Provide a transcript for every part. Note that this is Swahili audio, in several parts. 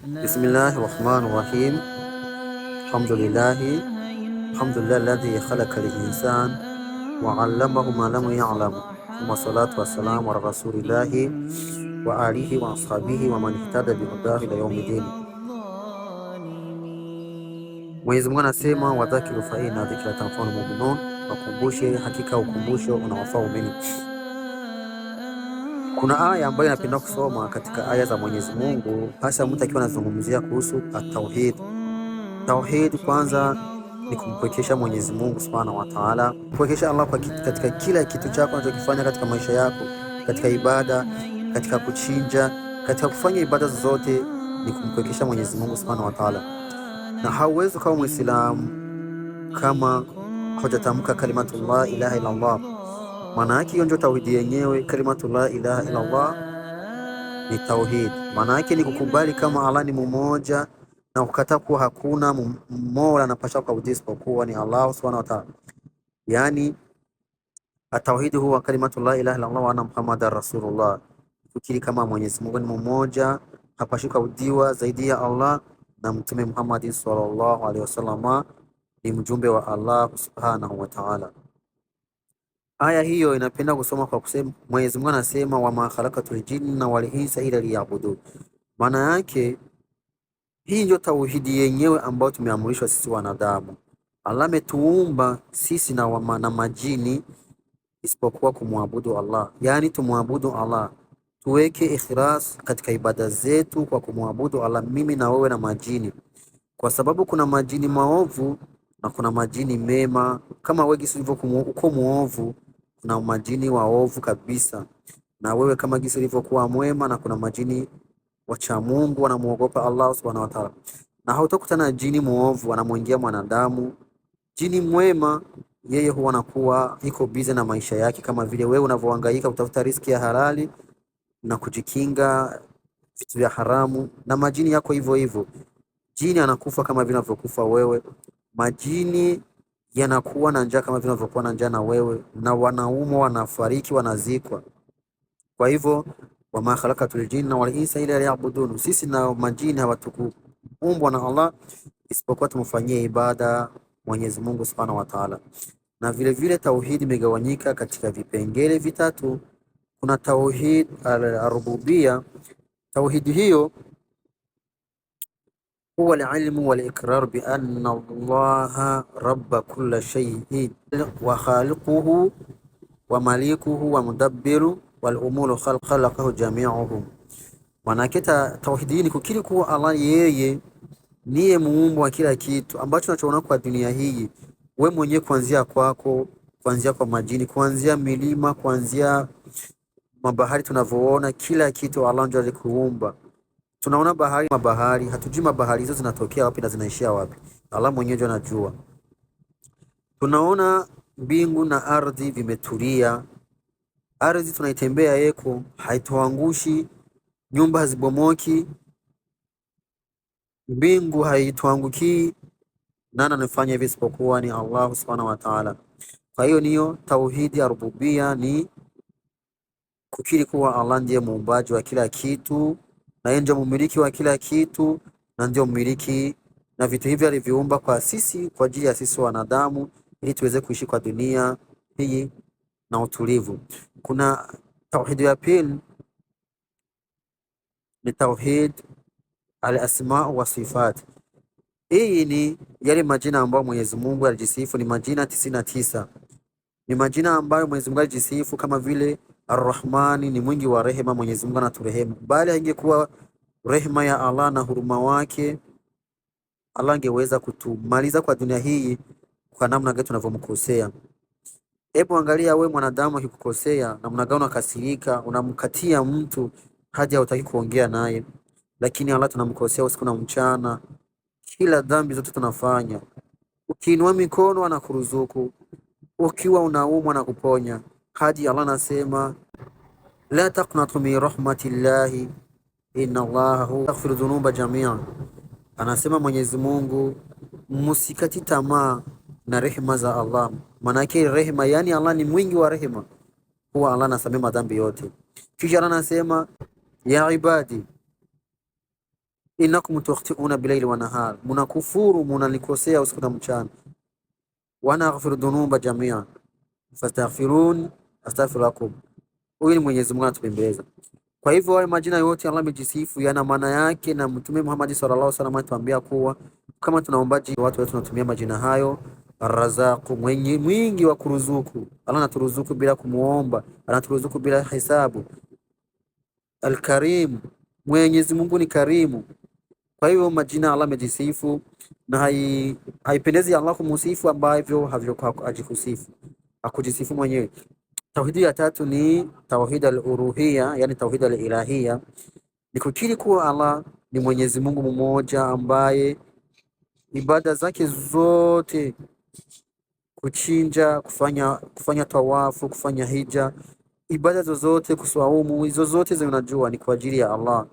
Bismillahi rahmani rahim. Alhamdulillahi alhamdulillahi alladhi khalaqa al-insan wa 'allamahu ma lam ya'lam. Thumma salatu wassalamu ala rasulillahi wa alihi wa ashabihi wa man ihtada bihudahu ila yaumiddin. Mwenyezi Mungu anasema wadhakiru fa inna dhikra tanfa'ul mu'minun, wakumbushe, hakika ukumbusho unawafaa waumini. Kuna aya ambayo inapenda kusoma katika aya za Mwenyezi Mungu, hasa mtu akiwa anazungumzia kuhusu at-tauhid. Tauhid kwanza ni kumpwekesha Mwenyezi Mungu Subhanahu wa Ta'ala, kumpwekesha Allah kwa katika kila kitu chako unachokifanya katika maisha yako, katika ibada, katika kuchinja, katika kufanya ibada zozote ni kumpwekesha Mwenyezi Mungu Subhanahu wa Ta'ala. Na hauwezi kuwa Muislamu kama hujatamka kalimatu la ilaha illa Allah. Maana yake hiyo ndio tauhidi yenyewe, kalimatu la ilaha illa Allah ni tauhid. Maana yake ni kukubali kama Allah ni mmoja na kukataa kuwa hakuna mola anapaswa kuabudiwa isipokuwa ni Allah subhanahu wa ta'ala. Yani atauhid huwa kalimatu la ilaha illa Allah wa anna muhammadar rasulullah, kukiri kama Mwenyezi Mungu ni mmoja, hapaswi kuabudiwa zaidi ya Allah na Mtume Muhammad sallallahu alaihi wasallam ni mjumbe wa Allah subhanahu wa ta'ala. Aya hiyo inapenda kusoma kwa kusema, Mwenyezi Mungu anasema wama khalaqatul jinna wal insa illa liya'budun. Maana yake hii ndio tauhidi yenyewe ambayo tumeamrishwa sisi wanadamu. Allah ametuumba sisi na, wama, na majini isipokuwa kumwabudu Allah, yaani tumwabudu Allah, tuweke ikhlas katika ibada zetu kwa kumwabudu Allah, mimi na wewe na majini, kwa sababu kuna majini maovu na kuna majini mema. Kama wewe gisi ulivyo uko muovu, kuna majini waovu kabisa, na wewe kama gisi ulivyokuwa mwema, na kuna majini wacha Mungu wanamuogopa Allah subhanahu wa ta'ala. Na hautakutana na jini muovu anamuingia mwanadamu. Jini mwema yeye huwa anakuwa iko busy na maisha yake, kama vile wewe unavyohangaika kutafuta riziki ya halali na kujikinga vitu vya haramu, na majini yako hivyo hivyo. Jini anakufa kama vile unavyokufa wewe, majini yanakuwa na njaa kama vile unavyokuwa na njaa na wewe, na wanaumwa, wanafariki, wanazikwa. Kwa hivyo wama khalaqatul jinna wal insa illa liya'budun, sisi na majini hawatukuumbwa na Allah isipokuwa tumfanyie ibada Mwenyezi Mungu Subhanahu wa Ta'ala. Na vile vile tauhid imegawanyika katika vipengele vitatu. Kuna tauhid al-rububia. Tauhidi hiyo huwa al-ilmu wal-iqrar bi anna Allaha rabba kulla shay'in wa khaliquhu wa malikuhu wa mudabbiru wal umuru khalaqahu jami'uhum. Manake tauhidi hii ni kukiri kuwa Allah yeye niye muumba wa kila kitu ambacho unachoona kwa dunia hii, we mwenyewe, kuanzia kwako, kuanzia kwa majini, kuanzia milima, kuanzia mabahari tunavyoona, kila kitu Allah ndiye alikuumba. Tunaona bahari, mabahari, hatujui mabahari hizo zinatokea wapi na zinaishia wapi. Allah mwenyewe ndiye anajua. Tunaona mbingu na ardhi vimetulia, ardhi tunaitembea yeko, haituangushi, nyumba hazibomoki, mbingu haituangukii. Nani anafanya hivi isipokuwa ni Allah subhanahu wa ta'ala? Kwa hiyo niyo tauhidi ya rububia, ni kukiri kuwa Allah ndiye muumbaji wa kila kitu na yeye ndiye mumiliki wa kila kitu na ndiyo mmiliki na vitu hivi aliviumba kwa sisi, kwa ajili ya sisi wanadamu, ili tuweze kuishi kwa dunia hii na utulivu. Kuna tauhidi ya pili ni tauhid al-asma wa sifat. Hii ni yale majina ambayo Mwenyezi Mungu alijisifu, ni majina 99. Ni majina ambayo Mwenyezi Mungu alijisifu kama vile Ar-Rahmani, ni mwingi wa rehema, Mwenyezi Mungu anaturehemu. Bali ingekuwa rehema ya Allah na huruma wake, Allah angeweza kutumaliza kwa dunia hii kwa namna gani tunavyomkosea. Hebu angalia we mwanadamu akikukosea namna gani unakasirika, unamkatia mtu hadi hautaki kuongea naye, lakini Allah tunamkosea usiku na mchana, kila dhambi zote tunafanya. Ukiinua mikono anakuruzuku, ukiwa unaumwa na kuponya. Hadi Allah anasema la taqnatu min rahmatillahi inna Allaha yaghfiru dhunuba jamia. Anasema Mwenyezi Mungu, msikati tamaa na rehema za Allah. Manake rehema, yani Allah ni mwingi wa rehema, huwa Allah anasamehe madhambi yote. Kisha Allah anasema ya ibadi, Innakum tukhtiuna bilaili wa nahar, munakufuru, munanikosea usiku na mchana. Wa ana aghfiru dhunuba jamia fastaghfirun astaghfir lakum. Huyu ni Mwenyezi Mungu anatubembeleza. Kwa hivyo hayo majina yote Allah amejisifu yana maana yake, na Mtume Muhammad sallallahu alaihi wasallam atuambia kuwa kama tunaombaji watu wetu tunatumia majina hayo. Arrazaqu, mwenye mwingi wa kuruzuku. Allah anaturuzuku bila kumuomba, anaturuzuku bila hisabu. Alkarim, Mwenyezi Mungu ni karimu. Kwa hivyo majina Allah amejisifu na haipendezi Allah kumusifu ambavyo hajikusifu, hakujisifu mwenyewe. Tauhidi ya tatu ni tauhid al-uluhiyya, yani tauhid al-ilahiyya, ni kukiri kuwa Allah ni Mwenyezi Mungu mmoja ambaye ibada zake zote, kuchinja, kufanya tawafu, kufanya hija, ibada zozote, kuswaumu, hizo zote zinajua ni kwa ajili ya Allah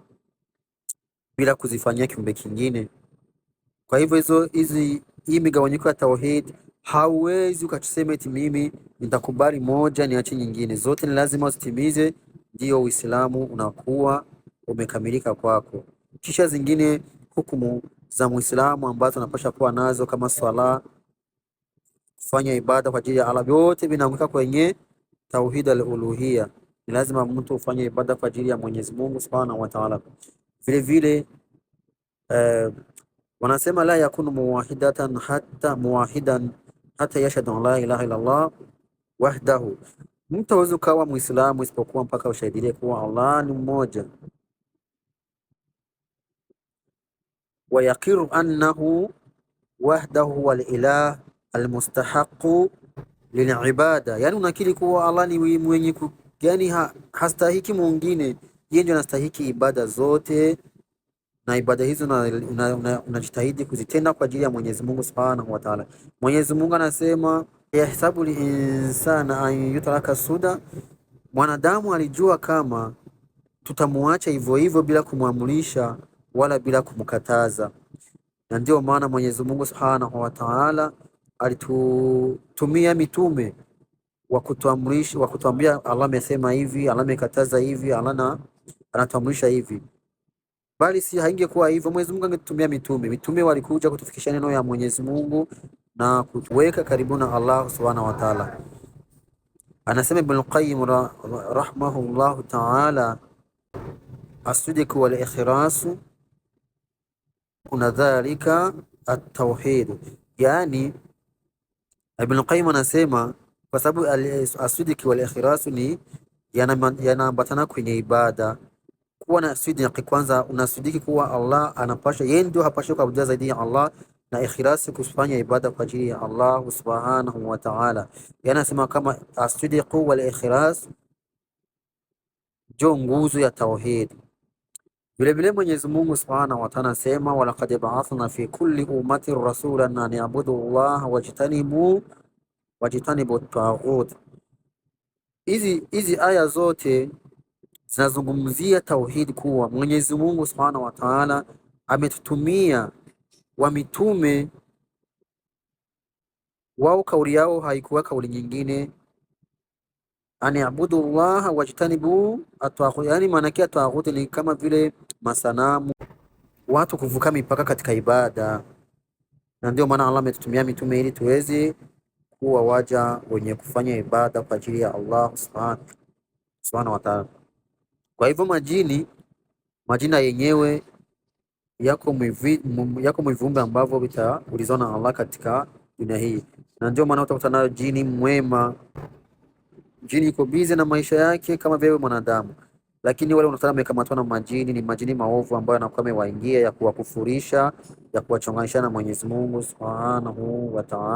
bila kuzifanyia kiumbe kingine. Kwa hivyo hizo hizi hii migawanyiko ya tauhid hauwezi ukasema eti mimi nitakubali moja niache nyingine, zote ni lazima uzitimize, ndio Uislamu unakuwa umekamilika kwako. Kisha zingine hukumu za Muislamu ambazo anapasha kuwa nazo kama swala, kufanya ibada kwa ajili ya Allah, vyote vinaanguka kwenye tauhid al-uluhiyya. Ni lazima mtu ufanye ibada kwa ajili ya Mwenyezi Mungu Subhanahu wa Ta'ala. Vile vile wanasema la yakunu muwahidatan hatta muwahidan hata yashhadu an la ilaha illa Allah wahdahu. Mtu hawezi ukawa Muislamu isipokuwa mpaka ushahidilie kuwa Allah ni mmoja, wa yaqiru annahu wahdahu huwa al-ilah almustahaqu lilibada, yani unakiri kuwa Allah ni mwenye yani hastahiki mwingine, yeye ndiye anastahiki ibada zote na ibada hizo unajitahidi kuzitenda kwa ajili ya Mwenyezi Mungu Subhanahu wa Ta'ala. Mwenyezi Mungu anasema yahsabu linsana an yutraka suda, mwanadamu alijua kama tutamuacha hivyo hivyo bila kumwamrisha wala bila kumkataza, na ndio maana Mwenyezi Mungu Subhanahu wa Ta'ala alitutumia mitume wa kutuamrisha, wa kutuambia Allah amesema hivi, Allah amekataza hivi, Allah anatuamrisha hivi. Bali si haingekuwa hivyo, Mwenyezi Mungu angetutumia mitume. Mitume walikuja kutufikisha neno ya Mwenyezi Mungu na kutuweka karibu na Allah Subhanahu wa Ta'ala. Anasema Ibn Qayyim rahimahullahu ta'ala, as-sidqu wal ikhlasu kuna dhalika at-tauhid. Yani Ibn Qayyim anasema kwa sababu as-sidqu wal ikhlasu ni yanaambatana kwenye ibada. Kuwa na sidiki kwanza, unasidiki kuwa Allah anapasha, yeye ndio hapasha kuabudiwa zaidi ya Allah, na ikhlasi kufanya ibada kwa ajili ya Allah Subhanahu wa Ta'ala. Yanasema kama as-sidqu wal ikhlas ndio nguzo ya tauhid. Vile vile Mwenyezi Mungu Subhanahu wa Ta'ala anasema walaqad ba'athna fi kulli ummatin rasulan an ya'budu Allah wajtanibu at-taghut. Hizi aya zote zinazungumzia tauhid kuwa Mwenyezi Mungu Subhanahu wa Ta'ala ametutumia wa mitume wao, kauli yao haikuwa kauli nyingine, ani abudu Allah wajtanibu at-taghut. Yani maana yake at-taghut ni kama vile masanamu, watu kuvuka mipaka katika ibada, na ndio maana Allah ametutumia mitume ili tuweze kuwa waja wenye kufanya ibada kwa ajili ya Allah Subhanahu wa Ta'ala. Kwa hivyo majina yenyewe yako mwiviumbe ambavyo vitaulizwa na Allah katika dunia hii, na ndio maana utakuta nayo jini mwema. Jini iko busy na maisha yake kama vile mwanadamu, lakini wale unakutana wamekamatwa na majini, ni majini maovu ambayo yanakuwa amewaingia ya kuwakufurisha, ya kuwachonganisha na Mwenyezi Mungu Subhanahu wa Ta'ala.